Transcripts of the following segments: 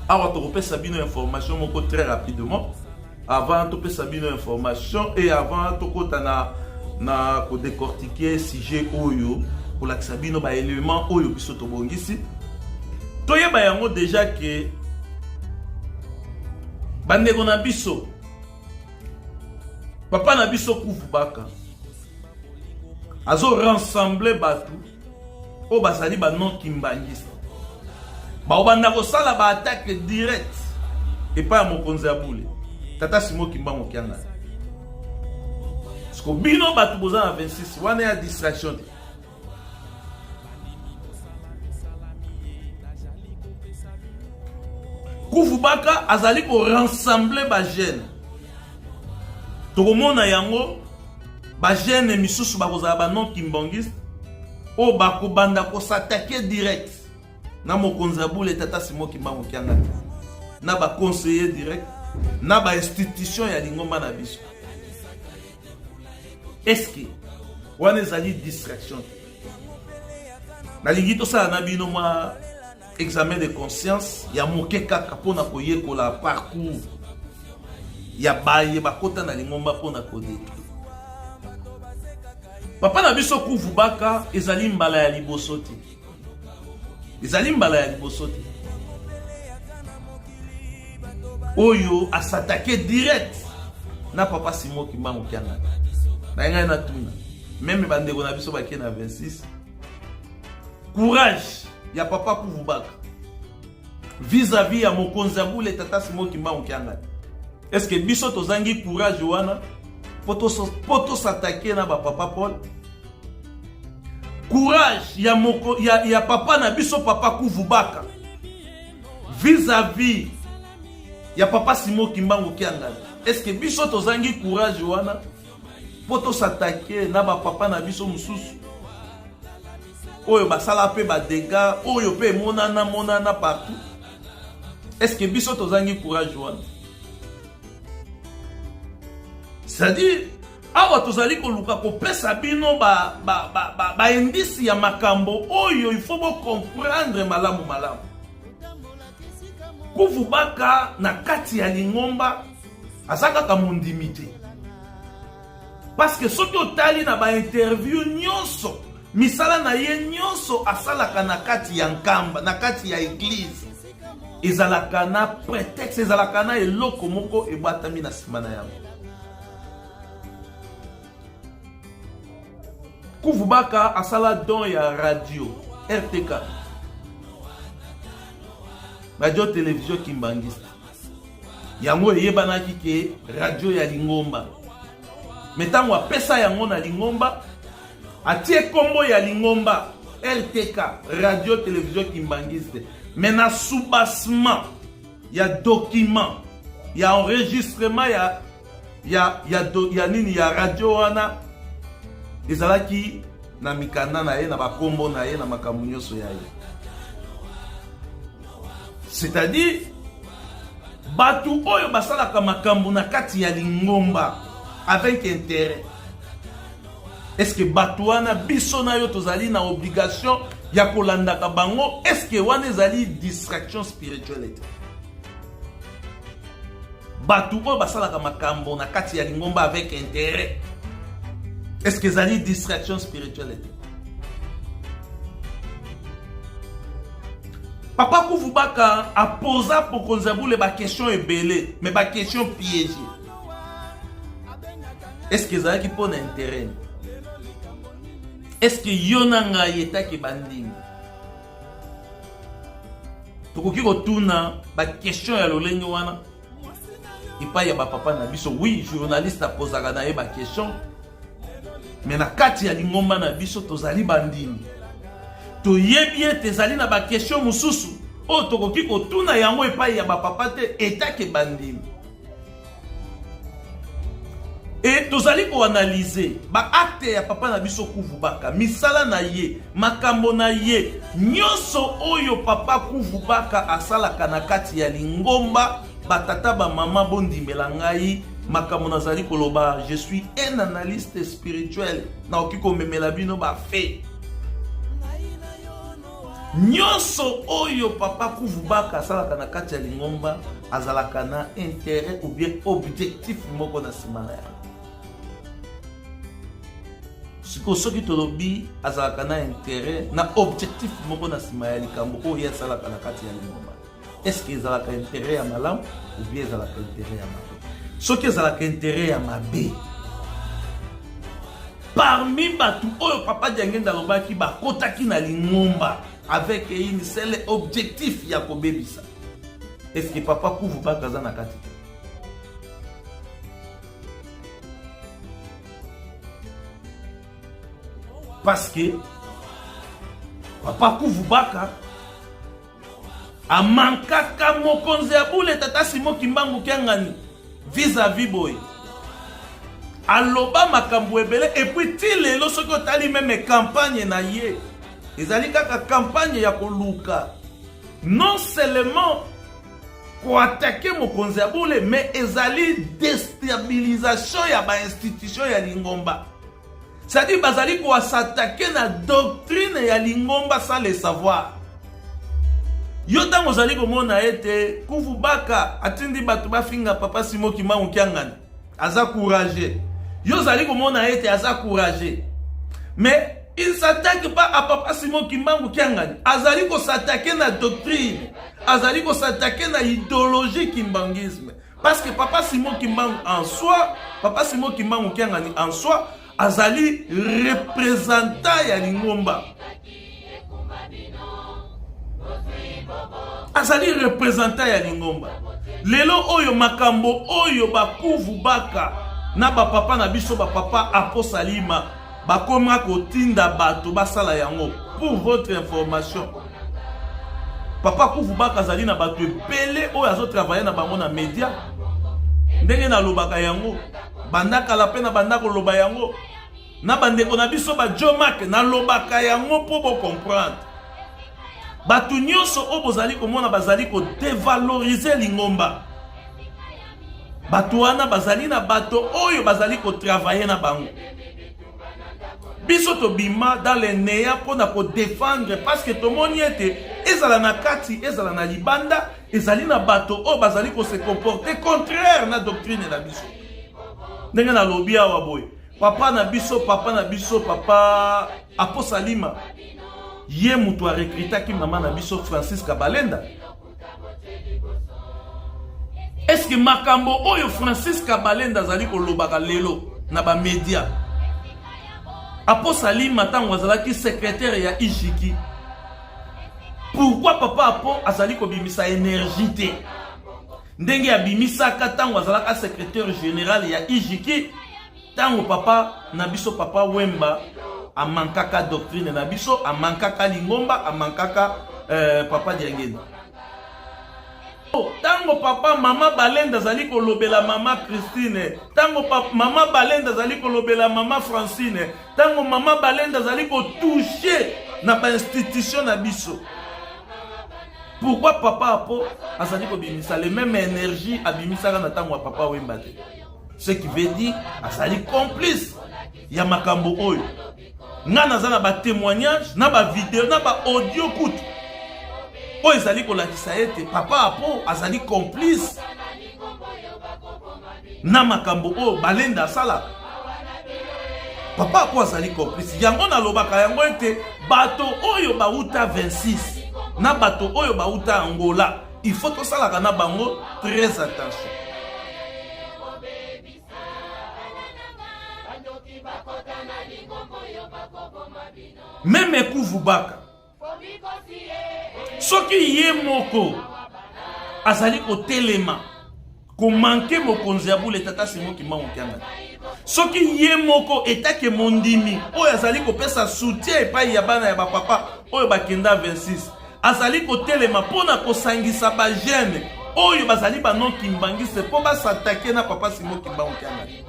Awa tokopesa bino information moko très rapidement avant topesa bino information et avant tokota na na kodécortiquer sujet oyo kolakisa bino ba éléments oyo biso tobongisi toyeba yango déjà ke bandeko na biso papa na biso kuvu baka azo rassembler bato oyo bazali ba non kimbangiste bakobanda kosala ba attaque direct epai ya mokonzi ya bule tata simo kimbangu kiangani siko bino bato boza na 26 wana ya distraction te kuvubaka azali korassembler bajeune tokomona yango bajeune misusu bakozala ba non kimbangiste oyo bakobanda kos'attaquer direct na mokonzi ya bule tata simo kimbangu kiangani na baconseiller direct na bainstitution ya lingomba na biso. Eske wana ezali distraction te? Nalingi tosala na bino mwa examen de conscience ya moke kaka mpona koyekola parcours ya baye bakota na lingomba mpona kodétruire papa na biso kuvu baka. Ezali mbala ya liboso te, ezali mbala ya liboso te oyo as'attaquer direct na papa Simon Kimbangu Kiangani. Na ngai natuna même bandeko na biso bake na 26, courage ya papa kuvu baka vis-à-vis ya mokonzi ya bule tata Simon Kimbangu Kiangani, est ce que biso tozangi courage wana po tos'attaquer na bapapa Paul? Courage ya, moko, ya papa na biso papa kuvu baka vis-à-vis ya papa Simon Kimbangu Kiangani, est ce que biso tozangi courage wana mpo tos'attaquer na bapapa na biso mosusu oyo basala mpe badégâts oyo mpe emonana monana partout? Est ce que biso tozangi courage wana? C'est-à-dire awa tozali koluka kopesa bino baindice ba, ba, ba ya makambo oyo il faut bocomprendre malamu malamu. Kuvu baka na kati ya lingomba aza kaka mondimi te, parce que soki otali na bainterview nyonso, misala na ye nyonso asalaka na kati ya nkamba, na kati ya église, ezalaka na prétexte, ezalaka na eloko moko ebwatami na nsima na yango. Kuvu baka asala don ya radio RTK, radio télévision kimbangiste. Yango eyebanaki ke radio ya lingomba, mais ntango apesa yango na lingomba, atie nkombo ya lingomba RTK, radio télévision kimbangiste, mais na soubassement ya document ya enregistrement ya nini ya radio wana, ezalaki na mikanda na ye, na bakombo na ye, na makambo nyonso ya ye. C'est-à-dire bato oyo basalaka makambo na kati ya lingomba avec intérêt, est ce que bato wana biso na yo tozali na obligation ya kolandaka bango? Est ce que wana ezali distraction spirituelle te? Bato oyo basalaka makambo na kati ya lingomba avec intérêt, est ce que ezali distraction spirituelle te? Papa kuvu baka aposa mokonzi ya bule baquestion ebele, mais baquestion piégé. Est ce que ezalaki mpo na intérêt? Est ce que yo na ngai etaki bandimi tokoki kotuna baquestion ya lolenge wana epai ya bapapa na biso? Oui, journaliste apozaka na ye baquestion, mais na kati ya lingomba na biso tozali bandimi, toyebi ete ezali na baquestion mosusu oyo tokoki kotuna yango epai ya bapapa te etake bandimi. E tozali koanalyser baacte ya papa na biso kuvu baka, misala na ye, makambo na ye nyonso oyo papa kuvu baka asalaka na kati ya lingomba. Batata, bamama, bondimela ngai makambo nazali koloba. Je suis un analyste spirituel, nakoki komemela bino bafaits. Nyonso oyo papa Kuvubaka asalaka na kati ya lingomba azalaka na intérêt ou bien objectif moko na nsima na yango. Sikoyo soki tolobi azalaka na intérêt na objectif moko na nsima ya likambo oyo ye asalaka na kati ya lingomba, est-ce que ezalaka intérêt ya malamu ou bien ezalaka intérêt ya mabe? Soki ezalaka intérêt ya mabe, parmi bato oyo papa Diangenda alobaki bakotaki na lingomba avec une seul objectif ya kobebisa, est-ce que papa Kuvu Baka aza na kati te? Parce que papa Kuvu Baka amankaka mokonzi ya bule tata Simon Kimbangu Kiangani vis-à-vis boye aloba makambo ebele. Et puis ti lelo soki otali même campagne na ye ezali kaka campagne ya koluka non seulement koattaquer mokonzi ya bule, mais ezali déstabilisation ya bainstitution ya lingomba, c'est-à-dire bazali koattaquer na doctrine ya lingomba sans le savoir. Yo ntango ozali komona ete Kuvu Baka atindi bato bafinga papa Simon Kimbangu Kiangani, aza courageux, yo ozali komona ete aza courageux, mais il s'attaque pas à papa Simon Kimbangu Kiangani, azali kos'attaquer na doctrine, azali kos'attaquer na idéologie kimbanguisme. Parce que papa Simon Kimbangu en soi, papa Simon Kimbangu Kiangani en soi azali représentant ya lingomba, azali représentant ya lingomba. Lelo oyo makambo oyo bakuvu baka na bapapa na biso, bapapa Aposalima, bakoma kotinda bato basala yango. Pour votre information, papa Kuvu Baka azali na bato ebele oyo azotravailler na bango na média. Ndenge nalobaka yango banda kala mpe na banda koloba yango na bandeko na biso bajomak, nalobaka yango mpo bocomprendre. Bato nyonso oyo bozali komona bazali kodévaloriser lingomba, bato wana bazali na bato oyo bazali kotravailler na bango. Biso tobima dans le néant mpona kodéfendre, parce que tomoni ete ezala na kati, ezala na libanda, ezali na bato oyo bazali kose comporter contraire na doctrine na biso. Ndenge nalobi awa boye, papa na biso, papa na biso, papa Aposalima, ye moto arecrutaki mama na biso Francis Kabalenda. Est-ce makambo oyo Francis Kabalenda azali kolobaka lelo na bamédia, Aposalima ntango azalaki secrétaire ya Ijiki, pourquoi papa Apo azali kobimisa énergie te ndenge abimisaka ntango azalaka secrétaire général ya Ijiki, ntango papa na biso papa Wemba amankaka doctrine na biso, amankaka lingomba, amankaka papa Diangenda? Ntango papa mama Balenda azali kolobela mama Christine, ntango mama Balenda azali kolobela mama Francine, ntango mama Balenda azali kotoucher na bainstitution na biso, pourquoi papa Apo azali kobimisa le même énergie abimisaka na ntango ya papa Wemba te? Ce qui veut dire azali complice ya makambo oyo. Nga naza na batémoignage, na bavideo, na baaudio kutu oyo ezali kolakisa ete papa Apo azali complice na makambo oyo Balenda asalaka. Papa Apo azali complice. Yango nalobaka yango ete bato oyo bauta 26 na bato oyo bauta Angola, il faut tosalaka na bango très attention. Même Kuvu Baka, soki ye moko azali kotelema komanquer mokonzi ya bule tata Simon Kimbangu Kiangani, soki ye moko etake mondimi oyo azali kopesa soutien epai ya bana ya bapapa oyo bakenda 26, azali kotelema mpona kosangisa bajeunes oyo bazali banon kimbanguiste mpo bas'attaquer na papa Simon Kimbangu Kiangani,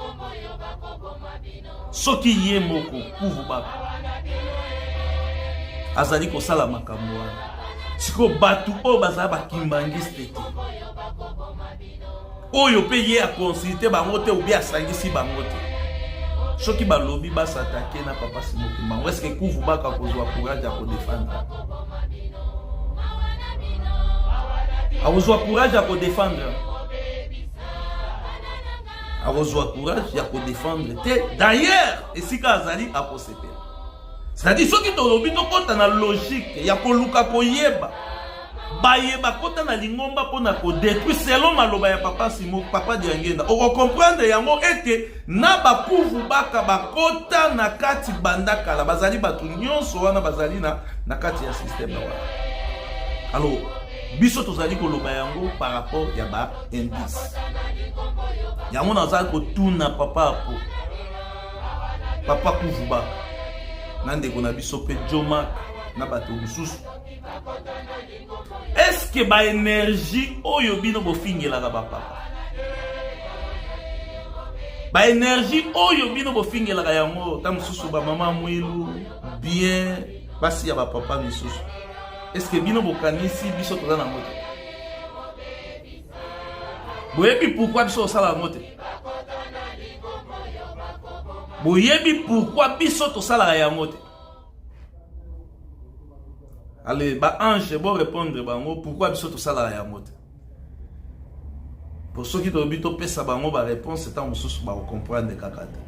soki ye moko Kuvu Baka azali kosala makambo wana, sikoyo bato oyo bazala bakimbanguiste te, oyo mpe ye aconsulter bango te, obi asangisi bango te. Soki balobi ba s'attaquer na papa Simon Kimbangu, est-ce que Kuvu Baka kozwa courage ya kodefendre? Akozwa courage ya kodefendre? Akozwa courage ya kodefendre te. D'ailleurs, esika azali akosepela. C'est-à-dire soki tolobi tokɔta na logique ya koluka koyeba baye bakota na lingomba mpo na kodétruire selon maloba ya papa Simo, papa Diangenda, okokomprendre yango ete na bakuvu baka bakota na kati banda kala, bazali bato nyonso wana bazali na, na kati ya système wana. Alors biso tozali koloba yango par rapport ya ba indice yango. Nazali kotuna papa apo papa kuvu baka na ndeko na biso mpe Jomak na bato mosusu, est-ce baénergie oyo bino bofingelaka bapapa, baénergie oyo bino bofingelaka yango ta mosusu bamama mwilu bien basi ya bapapa misusu, est-ce bino bokanisi biso toza nango te? Boyebi pourquoi biso tosala yango te? Boyebi pourquoi biso tosalaka yango te? Allez, baange, borépondre bango pourquoi biso tosalaka yango te. Po soki tolobi topesa bango baréponse, ntango mosusu bakocomprendre kaka te.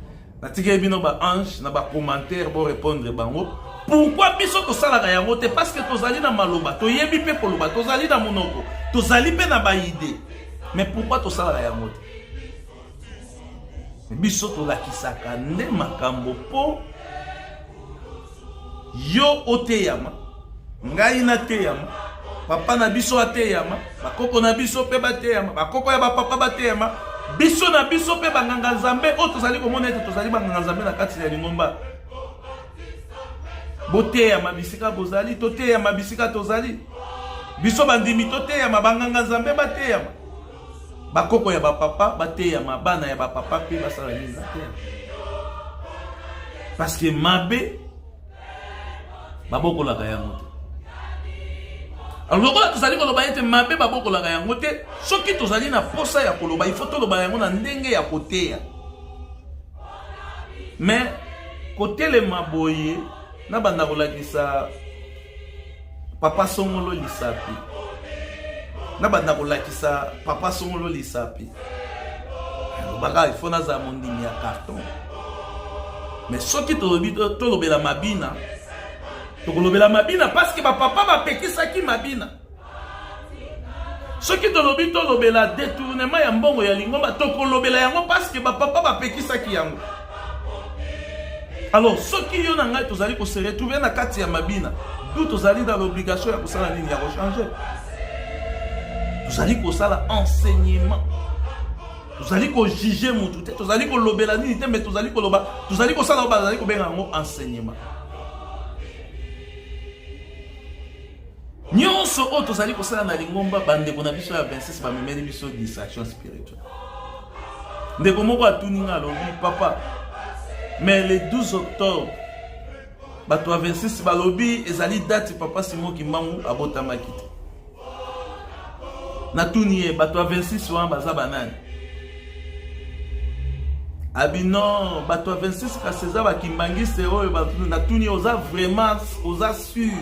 Natikeli bino baange na bacommentaire, borépondre bango pourquoi biso tosalaka yango te. Parce que tozali na maloba, toyebi mpe koloba, tozali na monoko, tozali mpe na baidées, mais pourquoi tosalaka yango te? Biso tolakisaka nde makambo mpo yo oteyama, ngai nateyama, papa na biso ateyama, bakoko na biso mpe bateyama, bakoko ya bapapa bateyama, biso na biso mpe banganga nzambe oyo tozali komona ete tozali banganga nzambe na kati ya lingomba, boteyama bisika bozali, toteyama bisika tozali, biso bandimi toteyama, banganga nzambe bateyama, bakoko ya bapapa bateyama, bana ya bapapa mpe basala nini? Bateyama. Parce que mabe babokolaka yango te. Alors lokola tozali koloba ete mabe babokolaka yango te, soki tozali na posa ya koloba, il faut toloba yango na ndenge ya koteya. Mais kotelema boye na banda kolakisa papa songolo lisapi, na banda kolakisa papa songolo lisapi, alobaka il faut nazala mondimi ya carton. Mais soki tolobi tolobela mabina, tokolobela mabina parce que bapapa bapekisaki mabina. Soki tolobi tolobela détournement ya mbongo ya lingomba, tokolobela yango parce que bapapa bapekisaki yango. Alors soki yo na ngai tozali kose retrouver na kati ya mabina, du tozali dans l'obligation ya kosala nini? Ya kochanger. Tozali kosala enseignement, tozali kojuger mutu te, tozali kolobela nini te, mais tozali koloba, tozali kosala oyo bazali kobenga yango enseignement. Nyonso oyo tozali kosala na lingomba, bandeko na biso ya 26 bamemeli biso distraction spirituelle. Ndeko moko atuni nga, alobi: "Papa, mais le 12 octobre, bato ya 26 balobi ezali date papa Simon Kimbangu abotamaki te." Natuni ye: "Bato ya 26 wana baza banani?" Abi: "Non, bato ya 26 kasi eza bakimbangiste oyo." Natuni ye: "Oza vraiment, oza sûr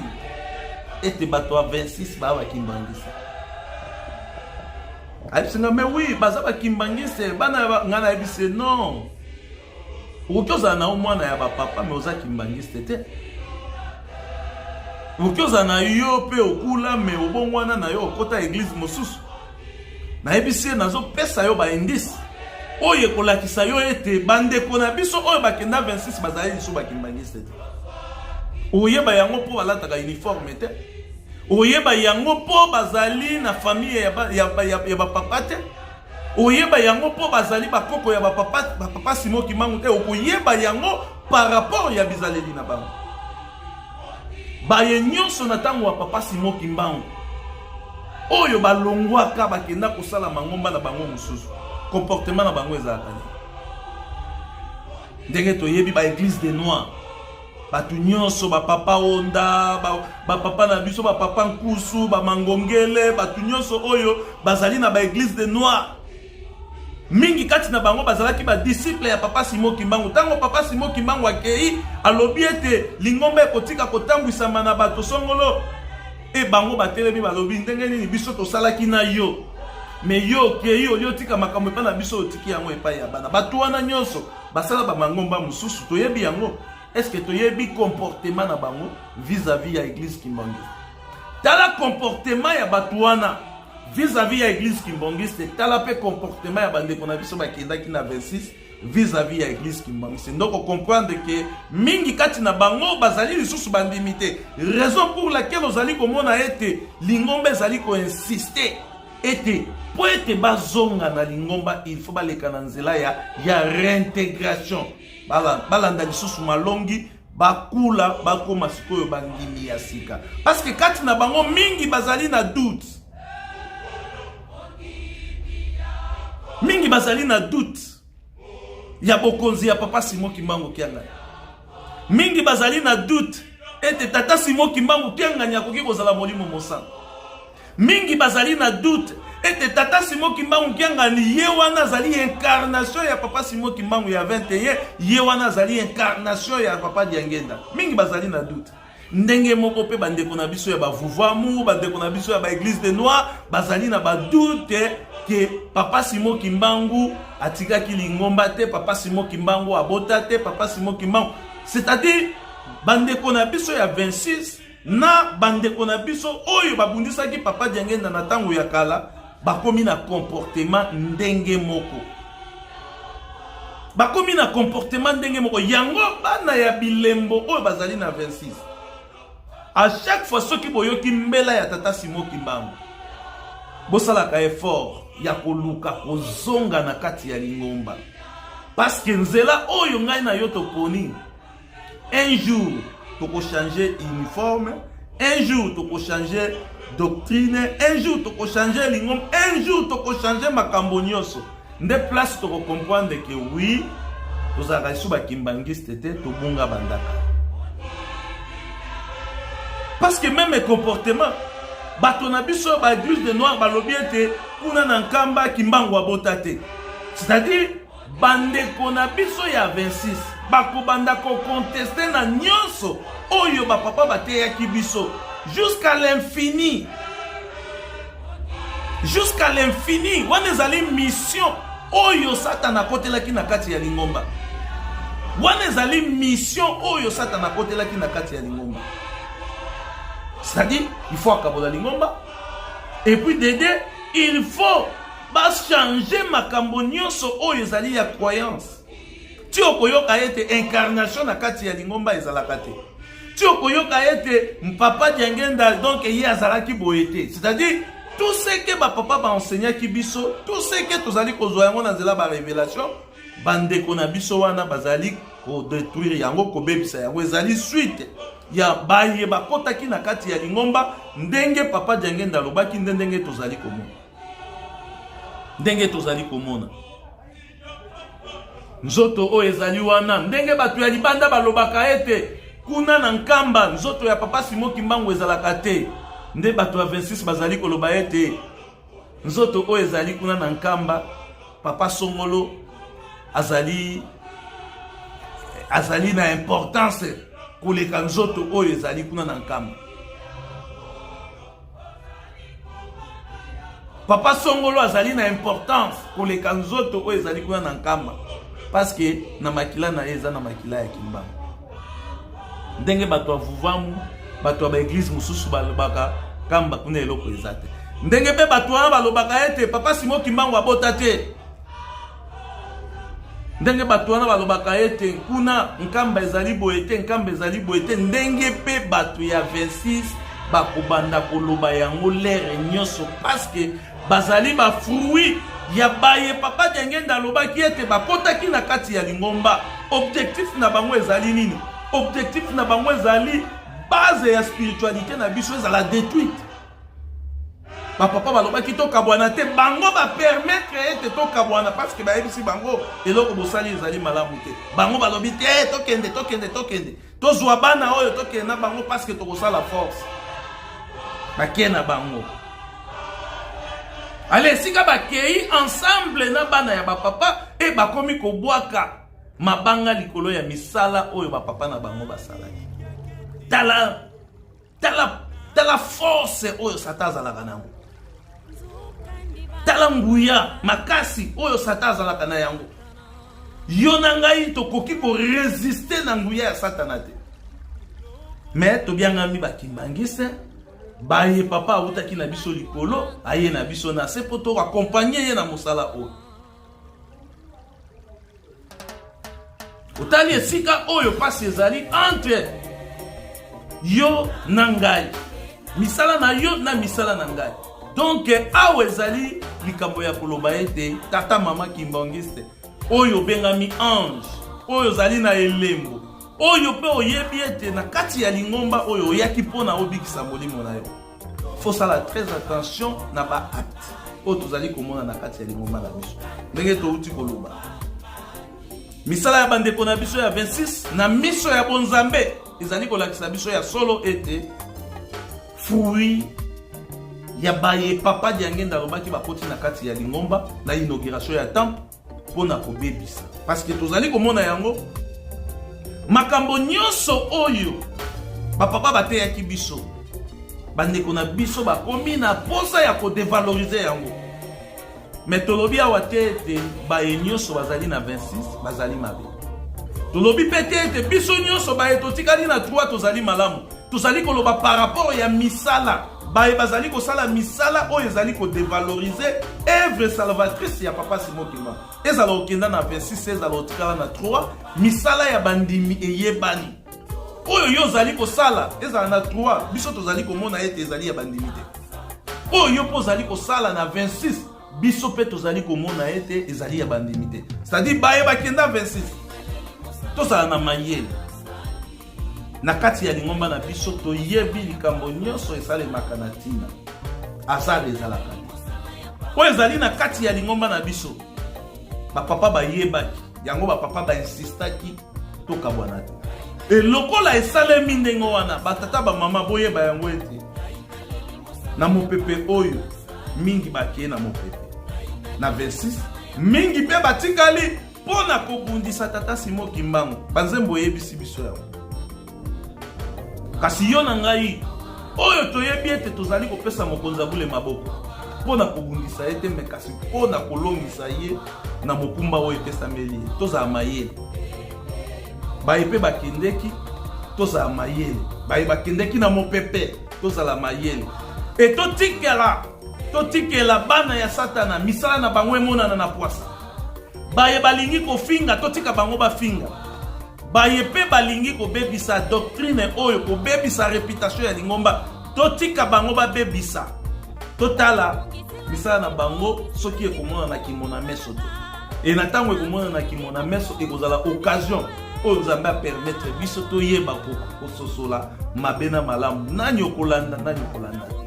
ete bato ya 26 baa bakimbangiste?" Ayebisi nga: "Mais oui, baza bakimbangiste, bana." Nga nayebisi: "Non, okoki ozala na yo mwana ya bapapa, mais oza kimbangiste te. Okoki ozala na yo mpe okula, mais obongwana na yo, okota église mosusu." Nayebisi ye: "Nazopesa yo baindice oyo ekolakisa yo ete bandeko na biso oyo bakenda 26 bazali lisusu bakimbangiste te. Oyeba yango mpo balataka uniforme te, oyeba yango mpo bazali na famille ya bapapa te, oyeba yango mpo bazali bakoko ya bapapa, bapapa Simo Kimbangu te. Okoyeba yango par rapport ya bizaleli na bango." Baye nyonso na ntango ya papa Simo Kimbangu oyo balongwaka, bakenda kosala mangomba na bango mosusu, comportement na bango ezalaka nini? Ndenge toyebi baéglise de noir, bato nyonso, bapapa Onda, bapapa na biso, bapapa Nkusu, bamangongele, bato nyonso oyo bazali na baéglise de noir. Mingi kati na bango bazalaki ba disciples ya Papa Simon Kimbangu. Tango Papa Simon Kimbangu akei, alobi ete lingomba ekotika kotambwisama na bato songolo. E bango batelemi balobi ndenge nini biso tosalaki na yo, me yo okei olie otika makambo epai na biso, otiki yango epai ya bana. Bato wana nyonso basala ba mangomba mosusu, toyebi yango. Est-ce que toyebi comportement na bango vis-à-vis ya église Kimbanguiste? Tala comportement ya bato wana vis-à-vis ya église Kimbanguiste, tala pe comportement ya bandeko na biso bakendaki na 26 vis-à-vis ya église Kimbanguiste. Ndoko comprendre que mingi kati na bango bazali lisusu bandimi te. Raison pour laquelle ozali komona ete lingomba ezali ko insister ete po ete bazonga na lingomba, il faut baleka na nzela ya réintégration. Balanda lisusu malongi, bakula bakoma sikoyo bandimi ya sika, parce que kati na bango mingi bazali na doute, mingi bazali na doute ya bokonzi ya Papa Simon Kimbangu Kiangani, mingi bazali na doute ete Tata Simon Kimbangu Kiangani akoki kozala molimo mosantu, mingi bazali na doute ete Tata Simon Kimbangu Kiangani ye wana azali incarnation ya Papa Simon Kimbangu ya 21, ye wana azali incarnation ya Papa Diangenda. Mingi bazali na doute. Ndenge moko mpe bandeko na biso ya bavuvamu, bandeko na biso ya baeglise de noir bazali na badoute ke Papa Simon Kimbangu atikaki lingomba te, Papa Simon Kimbangu abota te, Papa Simon Kimbangu, c'est-à-dire bandeko na biso ya 26 na bandeko na biso oyo babundisaki Papa Diangenda na ntango ya kala, bakomi na comportement ndenge moko, bakomi na comportement ndenge moko. Yango bana ya bilembo oyo bazali na 26, à chaque fois soki boyoki mbela ya Tata Simon Kimbangu, bosalaka effort ya koluka kozonga na kati ya lingomba, parce que nzela oyo ngai na yo toponi, un jour tokochange uniforme, un jour tokochange doctrine, un jour tokochange lingomba, un jour tokochange makambo nyonso. Nde place tokocomprendre ke oui, tozalaka lisusu bakimbangiste te, tobunga bandaka, parce que même comportement bato na biso baeglise de noir balobi ete kuna na Nkamba Kimbangu abota te, c'est-à-dire bandeko na biso ya 26 bakobanda koconteste na nyonso oyo bapapa bateyaki biso jusqu'à l'infini, jusqu'à l'infini. Wana ezali mission oyo Satana akotelaki na kati ya lingomba. Wana ezali mission oyo Satana akotelaki na kati ya lingomba, c'est-à-dire il faut akabola lingomba, et puis dede il faut bachange makambo nyonso oyo ezali ya croyance. Ti okoyoka ete incarnation na kati ya lingomba ezalaka te, ti okoyoka ete Papa Diangenda donc ye azalaki boye te, c'est-à-dire tout ce que bapapa baenseignaki biso, tout ce que tozali kozwa yango na nzela barévélation, bandeko na biso wana bazali kodétruire yango, kobebisa yango. Ezali suite ya baye bakotaki na kati ya lingomba ndenge Papa Diangenda alobaki. Nde ndenge tozali komona, ndenge tozali komona nzoto oyo ezali wana, ndenge bato ya libanda balobaka ete kuna na Nkamba nzoto ya Papa Simon Kimbangu ezalaka te, nde bato ya 26 bazali koloba ete nzoto oyo ezali kuna na Nkamba, Papa Songolo azali na importance koleka nzoto oyo ezali kuna na Nkamba. Papa Songolo azali na importance koleka nzoto oyo ezali kuna na Nkamba, parce que na makila na ye eza na makila ya Kimbangu. Ndenge bato ya vuvamu, bato ya baeglise mosusu balobaka Kamba kuna eloko eza te, ndenge mpe bato wana balobaka ete Papa Simon Kimbangu abota te, ndenge bato wana balobaka ete kuna Nkamba ezali boye te, Nkamba ezali boye te, ndenge mpe bato ya 26 bakobanda koloba yango lere nyonso, parce que bazali bafruit ya baye Papa Diangenda alobaki ete bakotaki na kati ya lingomba. Objectif na bango ezali nini? Objectif na bango ezali base ya spiritualité na biso ezala détruite. Bapapa balobaki tokabwana te, bango bapermettre ete tokabwana, parce que bayebisi bango eloko bosali ezali malamu te. Bango balobi te, tokende, tokende, tokende, tozwa bana oyo, tokende na bango, parce que tokosala force. Bakee na bango. Ale esika bakei ensemble na bana ya bapapa e bakomi kobwaka mabanga likolo ya misala oyo bapapa na bango basalaki. Tala, tala, tala force oyo Satan azalaka na yango. Tala nguya makasi oyo Satan azalaka na yango. Yo na ngai tokoki koresiste na nguya ya Satana te. Me tobiangami bakimbangiste baye papa awutaki na biso likolo aye na biso na se mpo to akompagne ye na mosala oyo. Otali esika oyo pasi ezali entre yo na ngai, misala na yo na misala na ngai. Donc awa ezali likambo ya koloba ete tata mama kimbangiste oyo obengami ange, oyo ozali na elembo, oyo mpe oyebi ete na kati ya lingomba oyo oyaki mpo na obikisa molimo na yo, faut sala très attention na ba acte oyo tozali komona na kati ya lingomba na biso. Ndenge touti koloba, misala ya bandeko na biso ya 26 na miso ya bonzambe ezali kolakisa biso ya solo ete fruit ya baye papa Diangenda alobaki bakoti na kati ya lingomba na inauguration ya temple mpo na kobebisa, parce que tozali komona yango makambo nyonso oyo bapapa bateyaki biso, bandeko na biso bakomi na posa ya kodevalorize yango. Me tolobi awa te ete baye nyonso bazali na 26 bazali mabe. Tolobi mpe te ete biso nyonso baye totikali na 3 tozali malamu. Tozali koloba par rapport ya misala, baye bazali kosala misala oyo ezali kodevalorize œuvre salvatrice ya papa Simon Kimbangu. Ezala okenda na 26, ezala otikala na 3, misala ya bandimi eyebani. Oyo yo ozali kosala ezala na 3, biso tozali komona ete ezali ya bandimi te. Oyo yo mpe ozali kosala na 26, biso mpe tozali komona ete ezali ya bandimi te. C'est-à-dire baye bakenda 26, tozala na mayele na kati ya lingomba na biso, toyebi likambo nyonso esalemaka na ntina, hasard ezalaka te. Oyo ezali na kati ya lingomba na biso, bapapa bayebaki yango, bapapa bainsistaki tokabwana te. E lokola esalemi ndenge wana, batata bamama boyeba yango ete na mopepe oyo mingi bakei na mopepe na 26, mingi mpe batikali mpo na kobundisa tata Simon Kimbangu. Banzembo oyebisi biso yango. Kasi yo na ngai oyo toyebi ete tozali kopesa mokonzi ya bule maboko mpo na kobundisa ye te, me kasi mpo na kolongisa ye na mokumba oyo epesameli ye, tozala mayele. Baye mpe bakendeki, tozala mayele. Baye bakendeki na mopepe, tozala mayele. E totikela bana ya Satana misala na bango emonana na pwasa. Baye balingi kofinga, totika bango bafinga. Baye mpe balingi kobebisa doctrine oyo, kobebisa reputation ya lingomba, totika bango babebisa. Totala misala na bango soki ekomona na kimona meso te. E na ntango ekomona na kimona meso, ekozala occasion oyo Nzambe apermettre biso toyeba kososola mabe na malamu, nani okolanda, nani okolanda te.